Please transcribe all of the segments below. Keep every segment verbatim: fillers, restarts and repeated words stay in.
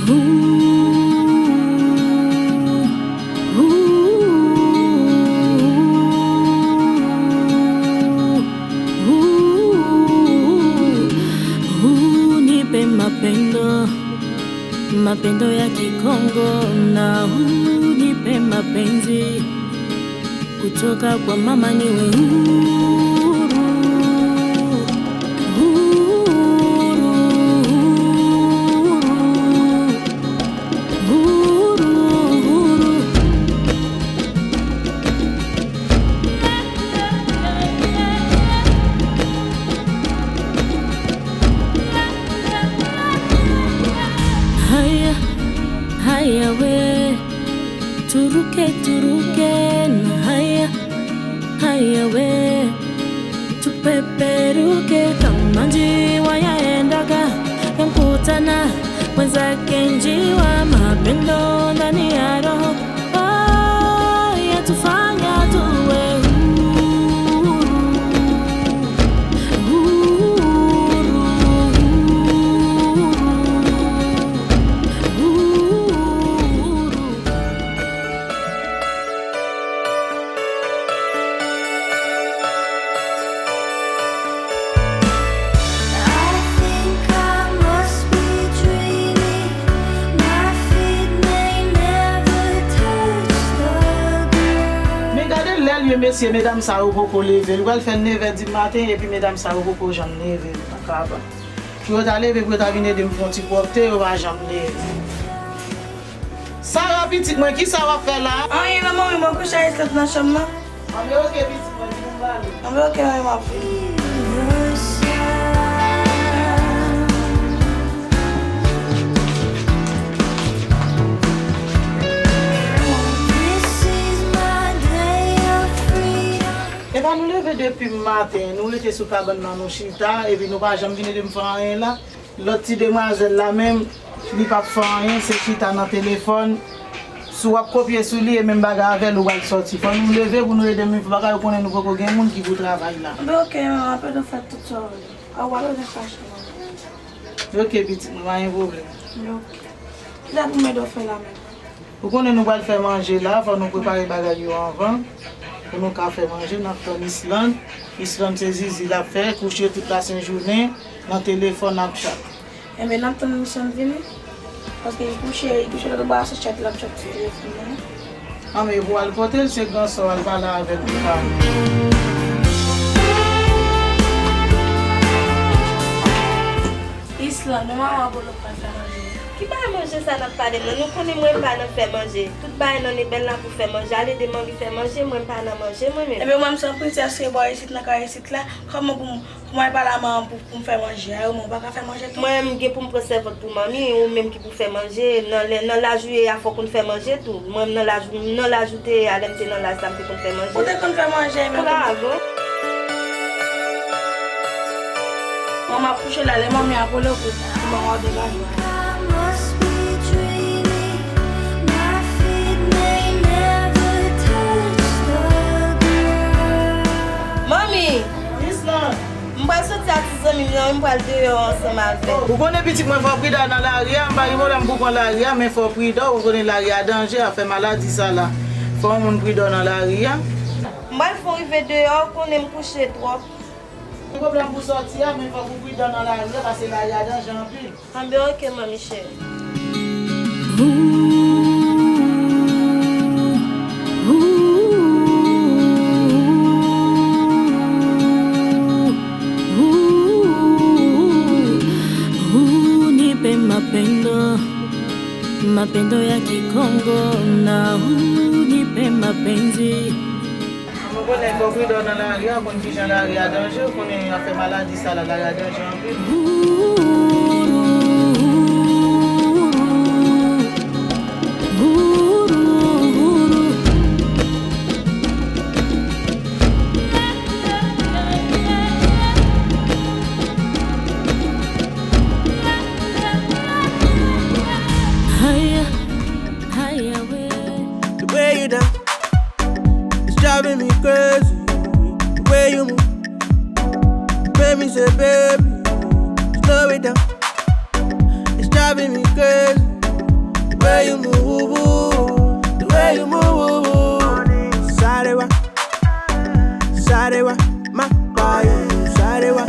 Ooh, ooh, ooh, ooh, nipe mapendo, mapendo ya kikongo, na ooh, nipe mapenzi kutoka kwa mama niwe huru, huru, huru, huru, huru. Haya, haya we, turuke, turuke, na haya, haya we, tupeperuke kama njiwa yaendaga, yankutana mwenzake njiwa, mapendo ndani ya roho, oh, yatufanya tuwe huru, huru, huru, huru. I think I must be dreaming. My feet may never touch the ground. Men gade lè l ye, mesye, medam sa yo poko leve. L pral fè nevè di maten, epi medam sa yo poko janm leve. M pa kapab. Pou yo ta leve, pou yo ta vin ede m fè yon ti pwòpte, yo pa janm leve. Sara, pitit mwen, kisa w ap fè la? Anyen non, manmi, mwen kouche a Islande nan chanm nan. Anben, oke, pitit mwen, vin anba nou. Anben, oke, manmi, m ap vini. This is my day of freedom. Epa, nou leve depi maten, nou rete sou kabann nan, nou chita, epi nou pa janm vin ede m fè anyen la. Lòt ti demwazèl la menm, li p ap fè anyen, se chita nan telefòn. Si w ap kopye sou li, e menm bagay avè l, ou pral sòti. Fò nou leve pou nou ede m fè bagay, ou konnen nou poko gen moun ki pou travay la. Anben oke, manman, apre nou fè tout sa w vle. A, w al, ou te fache, manman. Oke, pitit mwen, pa gen pwoblèm. Anben oke. Kisa pou m ede w fè la menm? Ou konnen nou pral fè manje la, fò nou prepare bagay yo anvan. Pou nou ka fè manje, n ap tann Islande. Islande se zizi l ap fè, kouche tout lasentjounen, nan telefòn ap chat. Enben, n ap tann Islande vini. Paske li kouche, li kouche lòt bò a se chat l ap chat sou telefòn nan. Anben, pou al kote l, se gran sè w al pale avè l pou pale. Islande, manman Apollo pral fè manje. Ki bagay manje sa n ap pale m nan? Nou konnen mwen pa nan fè manje. Tout bagay nan Nebèl la pou fè manje. Al ede manmi fè manje, mwen m pa nan manje, mwen menm. Ebyen, mwen, m se yon prensès, se bò isit, nan kay isit la. Kòman pou m, pou m al pale a manman pou, pou m fè manje a yo, mwen, ou pa ka fè manje tou? Mwen, m gen pou m pran sèvant pou manmi, ou menm ki pou fè manje. Nan lè, nan laj ou ye a, fòk ou fè manje tou. Mwen, m nan laj, m nan laj ou te ye a, lè m te nan laj la, m te konn fè manje. Ou te konn fè manje, men. Bravo. Manman ap kouche la, lè manmi ap rele w pou, pou manman w degaj la. Manmi! Islande! M pral soti a ti zanmi m nan, wi, m pral deyò ansanm avè l. Ou konnen pitit mwen, fò w pridan nan lari a, m pa gen pwoblèm pou w pran lari a, men fò w pridan, ou konnen lari a danje, afè maladi sa la. Fò yon moun pridan nan lari a. M pral fè w rive deyò, ou konnen m kouche twòp. Gen pwoblèm pou sòti a, men fòk ou pridan nan lari a, paske lari a danje anpil. Anben, oke, manmi cheri. Ooh, ooh, ooh, ooh, ooh, nipe mapendo, mapendo ya kikongo, na ooh, nipe mapenzi. Nou konnen fò pridan nan lari a, ou konn kijan lari a danje, ou konnen afè maladi sa la, lari a danje anpil. Higher, higher way. The way you dance, it's driving me crazy. The way you move, make me say, baby, slow it down. It's driving me crazy. way you move, the way you move. Sarewa, sarewa, ma bae, sarewa,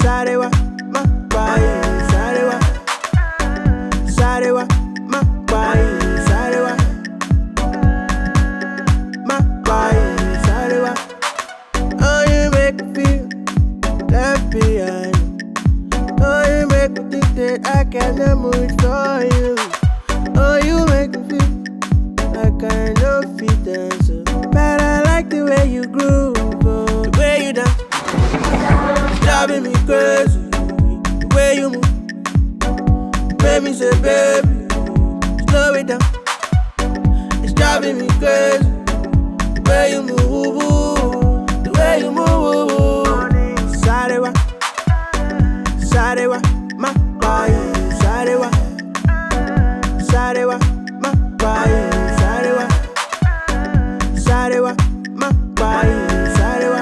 sarewa, ma bae, sarewa, sarewa, ma bae, sarewa, ma bae, sarewa. Oh, you make me feel left behind. Oh, you make me think that I can never move for you. Oh, you make me feel like I know fit dance. But I like the way you groove, oh. The way you dance, it's driving me crazy. The way you move, make me say, baby, slow it down. It's driving me crazy. The way you move, the way you move. Sarewa, sarewa, ma bae, sarewa, sarewa, ma bae, sarewa, sarewa, ma bae, sarewa,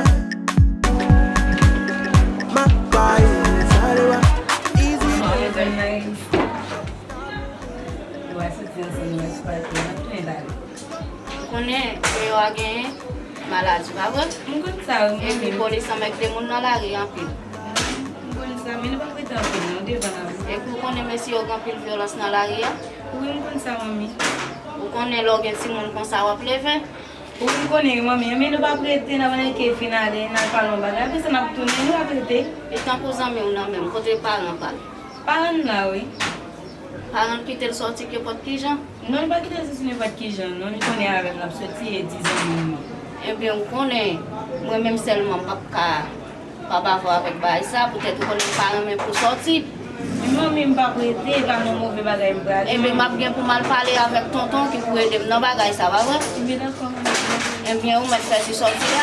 ma bae, sarewa. Easy. Ou konnen, deyò a genyen maladi, pa vre? M konn sa, wi, manmi. Epi polis anmègde moun nan lari anpil. M konn sa, men nou p ap rete anpil, non, devan la, wi. Epi ou konnen mesye yo gen anpil vyolans nan lari a? Wi, m konn sa, manmi. Ou konnen lè w gen timoun konsa, w ap leve? Wi, m konnen, wi, manmi. Men nou p ap rete, n ap aneke fin ane, n al pale yon bagay. Apre sa, n ap tounen, nou p ap rete. E tankou zanmi w nan menm, kote paran pa l? Paran l la, wi. Paran l kite l sòti nenpòt ki jan? Non, li pa kite l soti nenpòt ki jan, non. Li konnen avè m l ap soti, e di zanmi m nan. Ebyen, ou konnen, mwen menm sèlman, m p ap ka, p ap avè w avèk bagay sa, poutèt ou konnen m pa renmen pou sòti. Men manmi, m p ap rete, e pa nan move bagay m prale, non. Ebyen, m ap gen pou m al pale avèk tonton ki pou ede m nan bagay sa, pa vre? Ebyen, dakò, manmi. Ebyen, ou mèt fè ti sòti a.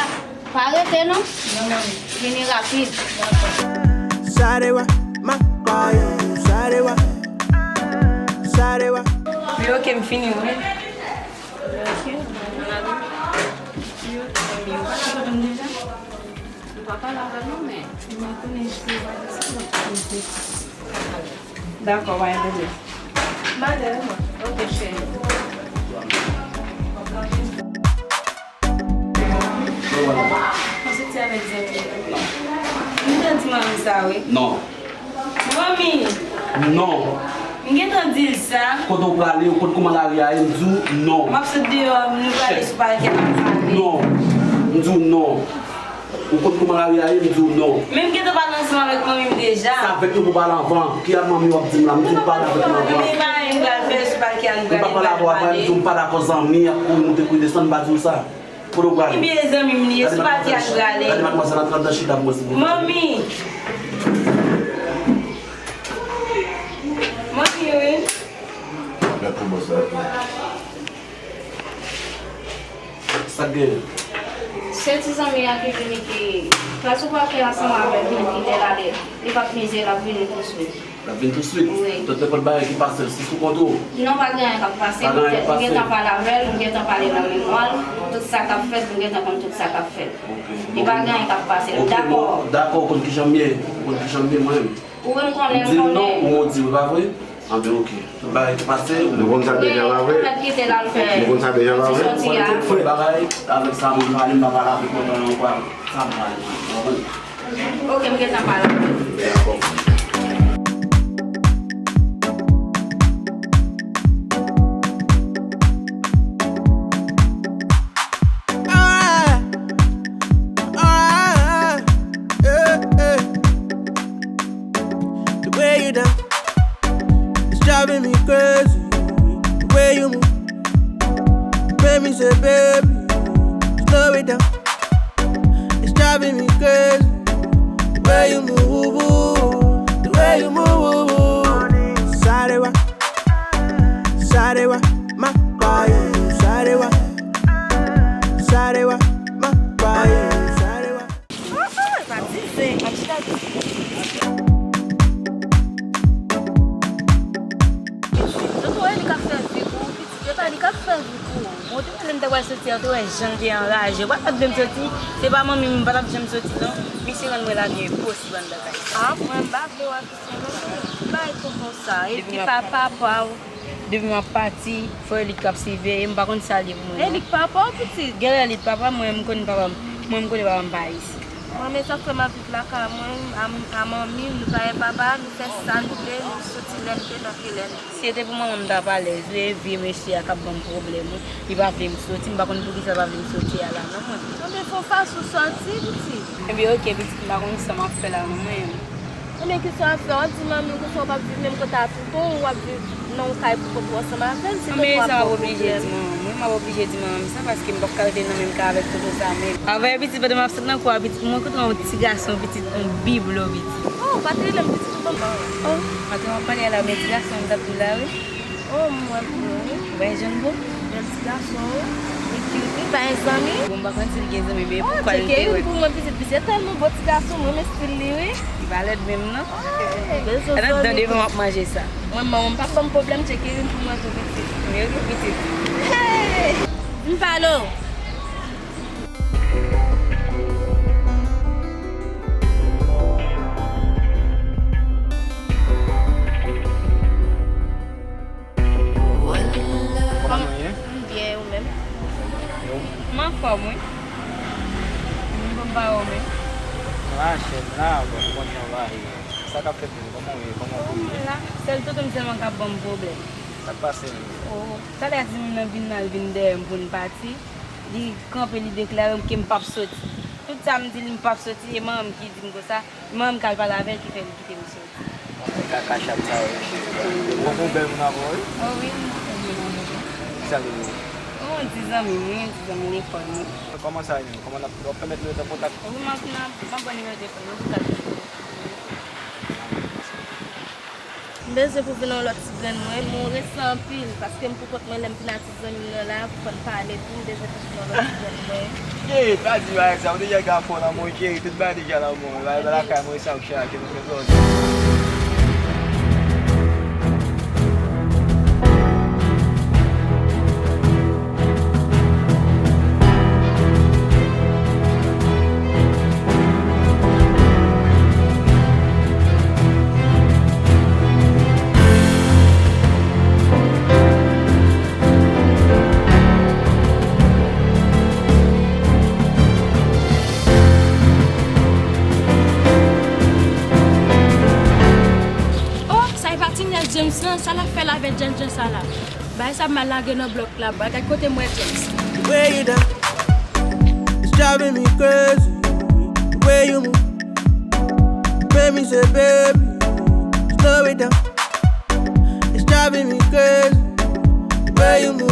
Pa rete non. Non, manmi. Vini rapid. Sarewa, ma bae, sarewa, sarewa. Wi, ok, m fini, wi. Ok. Wi, ok, manmi. Ou pa pale avè m deja? Ou pa pale avè m non, men. M pa konnen si ou pa di sa, m ap koze. Dakò, pa gen pwoblèm. Madanm. Ok, cheri. Mwen soti avèk zanmi m. M te di manmi sa, wi. Non. Manmi! Non. M gentan di l sa. Kote w prale, ou konn kouman lari a ye, m di w non. M ap sot deyò, nou prale sou pakè, n ap pale. Non. M di w non. Ou konn kouman lari a ye, m di w non. Men m gentan pale ansanm avèk manmi m deja. Sa avèk nou pou pale anvan. Ki a manmi w ap di m la? M di w pale avèk nou anvan. Men pa anyen m pral fè, sou pakè a nou prale, m pral pale. M pa pale avè w, m di w m pa dakò zanmi ap kouri moute kouri desann, m pa di w sa. Kote w prale? Ebyen zanmi m li ye, sou pakè a nou prale. Gade madmwazèl ap anndan chita pou mwen, silvouplè. Manmi! Manmi, wi. Gad pou mwen sa. Sa k gen? Se ti zanmi an ki vini ki pral sou pakè ansanm avè l, vin kite l ale. Li p ap mize, l ap vini touswit. L ap vin touswit? Wi. Tout nenpòt bagay ki pase l, se sou kont ou? Non, pa gen anyen k ap pase. Pa gen anyen k ap pase. M gentan pale avè l, m gentan pale nan memwa l. Tout sa k ap fèt, m gentan konn tout sa k ap fèt. Ok. Li pa gen anyen k ap pase. Ok, dakò. Bon, dakò, ou konn kijan m ye. Ou konn kijan m ye, mwen menm. Ou menm konnen, m konnen. M di l non, ou modi, wi, pa vre? Anben, ok. Tout bagay ki pase, ou... Nou konn sa deja, pa vre? Ou mèt kite l al fè ti sòti a. Nou konn sa deja, pa vre? Tout bagay avèk sa moun pale, m pa pale avèk mwen ankò. Sa m pale, mwen, ou konprann? Ok, m gentan pale avè l. Dakò. Ah, ah, yeah, yeah. The way you dance, it's driving me crazy. The way you move, make me say, baby, slow it down. It's driving me crazy. The way you move, the way you move. Sarewa, sarewa, ma bae, sarewa, sarewa, ma bae, sarewa. Ah, ah, pa di zen, pa chita di. Tonton Eli k ap fè vi pou ou, pitit, e pa li k ap fè vi pou ou. Bon, depi lè m te wè l soti an, te wè jan l te anraje. Ou pa t ap vle m soti, se pa manmi m, m pa t ap janm soti, non. Misye rann mwen lavi enposib anndan kay sa. Ah, mwen m pa vle w ap fè menm bay tonton sa. Epi papa pa w. Depi m ap pati, fò Elik k ap siveye m, m pa konn sa l ye pou mwen non. Elik papa w pitit? Genlè li t papa m, mwen m konn papa m, mwen m konnen papa m pa isit. Mwen menm sa fè m ap viv lakay mwen, a, a manmi m, nou pa gen papa, nou fè sa nou vle, nou soti lè n vle, n antre lè n vle. Si se te pou manman m, m t ap alèz wi, e vye mesye a k ap ban m pwoblèm wi. Li pa vle m soti, m pa konn poukisa l pa vle m soti a la non mwen. Anben fè w fason sòti pitit. Ebyen oke pitit, m pa konn sa m ap fè la non mwen. Ebyen kisa w ap fè? W ap di manmi w konsa w p ap viv menm kote a toutan, ou w ap viv nan yon kay pou kont ou ansanm avè l? Se tonton w ap ban w pwoblèm. Anben sa m ap oblije di manman m wi, m ap oblije di manman m sa paske m p ap ka rete nan menm kay avèk tonton sa menm. Avè pitit, pandan m ap sot nan kou a pitit, mwen kote yon ti gason pitit, yon biblo pitit. Oh, pa t rele m pitit ou manman. Oh, atè w ap pale a la, men ti gason m t ap di w la wi. Oh, m wè pou ou wi. Ou pa jwenn pou? Bèl ti gason wi. Li cute wi, pa gen zanmi. Bon, m pa konn si l gen zanmi, men poukwa l te wè. Tcheke youn pou mwen pitit, pitit se tèlman bon ti gason, m renmen stil li wi. Li pa lèd menm non. Ann andan devan m ap manje sa. Mwen manman m p ap ban m pwoblèm, tcheke youn pou mwen tou pitit. Men oke pitit. Hey! Vin pale w. Kòman nou ye? M byen, ou menm? Yo. M anfòm wi. M bon ba ou menm. M la chèn la, bon, ou konn jan bagay ye. Sa k ap fèt menm? Kòman w ye? Kòman w ye? Bon, m la. Sèl tonton m sèlman k ap ban m pwoblèm. Sa k pase menm? Oh, talè a timoun nan vin nan, l vin dèyè m pou n pati. Li kanpe, li deklare m ke m p ap soti. Tout sa m di li m p ap soti, e manman m ki di m konsa. Manman m k al pale avè l ki fè li kite m soti. Bon, nèg a kachap sa yo, mesye. Ou konn yon bèl moun ankò, wi? Oh wi, m konn yon bèl moun ankò. Kisa l ye? Oh, yon ti zanmi m, wi, yon ti zanmi lekòl mwen. Kòman sa ye menm? Kòman n ap, w ap pèmèt nou ret an kontak? Wi, m ap, m ap, m ap ban nimewo telefòn mwen pou m ka. M bezwen pou vin yon lòt ti grenn mwen, mwen resi anpil, paske m pou kont mwen lè m vin a ti zanmi m nan la, pou fò n pale tou, m bezwen pou vin yon lòt ti grenn mwen. Ye, pa di bagay sa, ou deja gen afè w nan mwen, cheri, tout bagay deja nan mwen, bagay lakay mwen, sa ou k chak, nou fè zòrye. Oh, sa e pa ti nèg James lan, sa l ap fè la avèk djèndjè sa la? Bagay sa mal lage nan blòk la, bagay kote m wè James. The way you down, it's driving me crazy. The way you move, make me say, baby, slow it down. It's driving me crazy. The way you move.